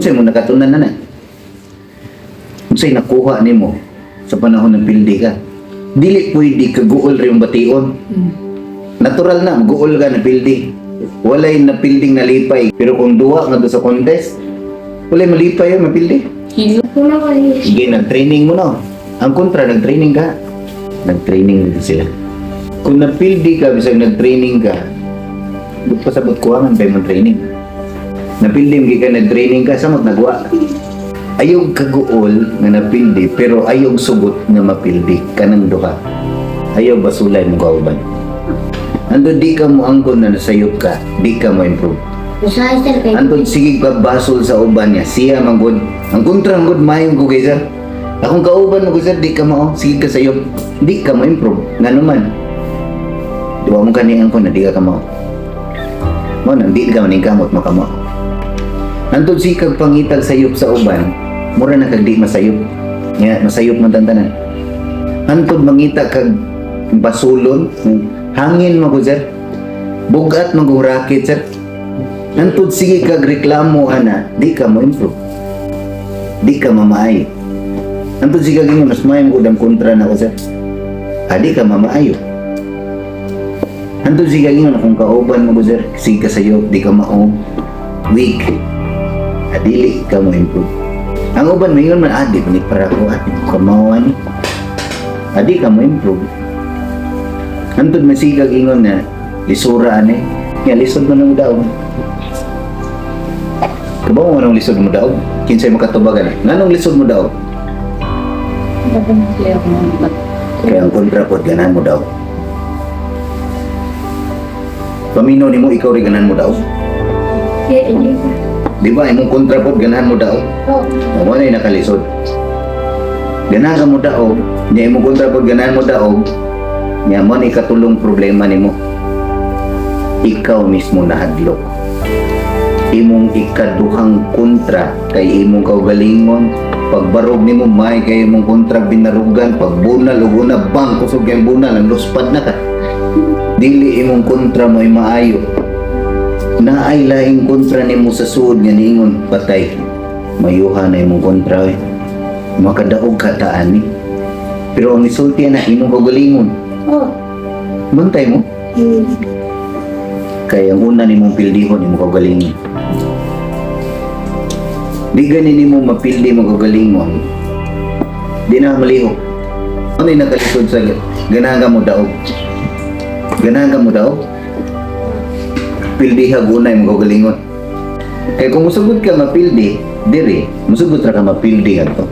Unsay mo nakatunan na na? Unsay nakuha nimo sa panahon ng pildi ka? Dili pwede kaguol ra yung bation. Natural na, guol ka na pildi. Walay napilding nalipay. Pero kung duwa nga sa contest, walay malipay yun, mapildi. Una ko rin. Sige, nag-training mo no. Ang kontra, nag-training ka. Nag-training din sila. Kung napildi ka, bisag nag-training ka, pasabot kuwangan pa yung training. Napildi mo ka, nag-training ka, samot nagwa. Ayog kaguol nga napildi, pero ayog sugot nga mapildi. Kanang duha. Ayaw basulay mo kauban. Ando di ka mo angkon na nasayop ka, di ka mo improve. Usahay, sir, kay Antod sige ka basol sa uban niya. Siya man gud. Ang kontra man gud maayo ko kay sir. Akong kauban mo sir, di ka mao. Sige ka sayo. Di ka mo improve. Ngano man. Di ba mo kani ang na di ka mao. Mo nang di ka maning kamot makamo. Antod sige kag pangitag sayop sa uban, mura na kag di masayop. Nya masayop man tantanan. Antod mangita kag basulon, hangin mo ko sir. Bugat man ko raket, sir. Antod sige kag reklamo ana, di ka mo improve. Di ka mamaayo. Antod sige kag ingon, mas maayo ko dang kontra na ko, sir. Ah, di ka mamaayo. Antod sige kag ingon, akong kauban mo ko, sir, sige ka sayo, di ka mao weak. Ah, dili ka mo improve. Ang uban maingon man, ah, di man ni para ko, ah, di ko ka mao ani. Ah, di ka mo improve. Antod masigag ingon na lisura ani. Nga lisod man ang daog. Kabaw mo nang lisod mo daog? Kinsay makatubag ana? Nganong lisod mo daog? Kaya ang kontra pod ganahan mo daog. Paminaw nimo, ikaw rin ganahan mo daog. Di ba imong kontra pod ganahan mo daog? Oh. O mo na nakalisod. Ganahan ka mo daog, nya imong kontra pod ganahan mo daog, nya mo ni katulong problema nimo. Ikaw mismo nahadlok. Imong ikaduhang kontra kay imong kaugalingon, pagbarog nimo may kay imong kontra binarugan, pagbunal ug una bang kusog kay bunal ang luspad na ka. Dili imong kontra mo ay maayo. Naay laing kontra nimo sa suod nga niingon patay. Mayuha na imong kontra oy. Makadaog ka ta ani. Pero ang isulti na imong kaugalingon. Oh. Bantay mo. Kay ang una nimong pildihon imong kaugalingon. Di gani nimo mapildi imong kaugalingon. Di na malihok. Ano yung nakalisod sa ganahan ka mo daog? Ganahan ka mo daog? Pildiha guna imong kaugalingon. Kay kung musugot ka mapildi, diri, musugot ra ka mapildi adto.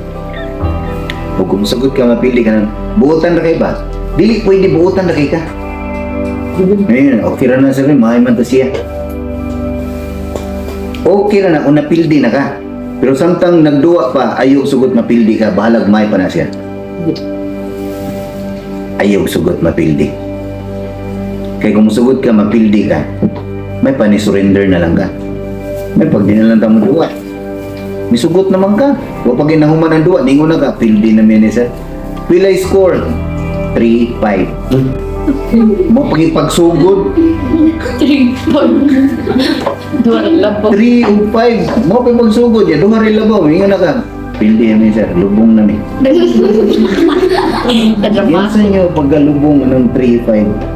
O kung musugot ka mapildi ka nang buotan ra kay ba? Dili pwede buotan ra kay ka. Ayun, okay ra na sir, mahay man to siya. Okay ra na kung napildi na ka. Pero samtang nagduwa pa, ayaw sugot mapildi ka, bahalag may pa na siya. Ayaw sugot mapildi. Kay kung musugot ka, mapildi ka, may pani-surrender na lang ka. May pag di na lang ta mo duwa. Misugot naman ka. Wa pag ginahuman ang duwa, ningon na ka, pildi na mi ni sir. Pilay score? 3-5. Mo pagipagsugod, 3-5. Duha labaw. 3 ug 5. Mo pag pagsugod ya, duha rin labaw, ingon na ka. Pildi na mi sir, lubong na mi. Kadrama. Yan sa inyo pagkalubong ng 3-5.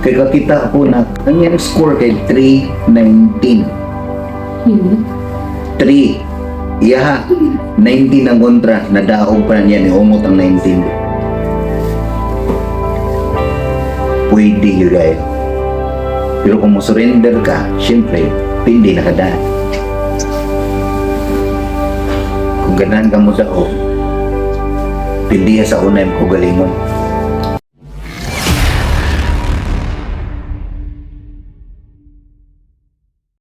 Kay kakita ko na ang iyang score kay 3-19. 3. Iyaha. 19 ang kontra. Nadaog pa niya ni Umot ang 19. Pwede yun kayo. Pero kung mo surrender ka, syempre, pindi na ka daan. Kung ganahan ka mo daog, pildiha sa una yung kaugalingon.